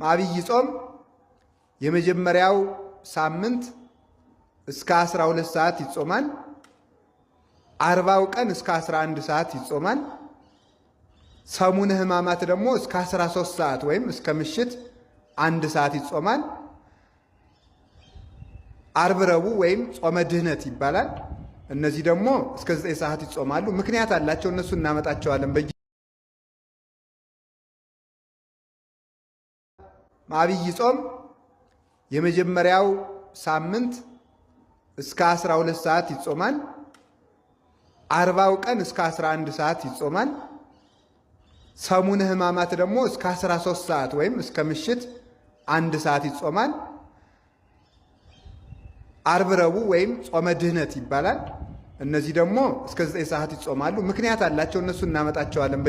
አብይ ጾም የመጀመሪያው ሳምንት እስከ 12 ሰዓት ይጾማል። 40ው ቀን እስከ 11 ሰዓት ይጾማል። ሰሙነ ሕማማት ደግሞ እስከ 13 ሰዓት ወይም እስከ ምሽት 1 ሰዓት ይጾማል። አርብ፣ ረቡዕ ወይም ጾመ ድህነት ይባላል። እነዚህ ደግሞ እስከ 9 ሰዓት ይጾማሉ። ምክንያት አላቸው። እነሱ እናመጣቸዋለን። አብይ ጾም የመጀመሪያው ሳምንት እስከ 12 ሰዓት ይጾማል። 40ው ቀን እስከ 11 ሰዓት ይጾማል። ሰሙነ ሕማማት ደግሞ እስከ 13 ሰዓት ወይም እስከ ምሽት 1 ሰዓት ይጾማል። አርብ፣ ረቡዕ ወይም ጾመ ድህነት ይባላል። እነዚህ ደግሞ እስከ 9 ሰዓት ይጾማሉ። ምክንያት አላቸው። እነሱ እናመጣቸዋለን።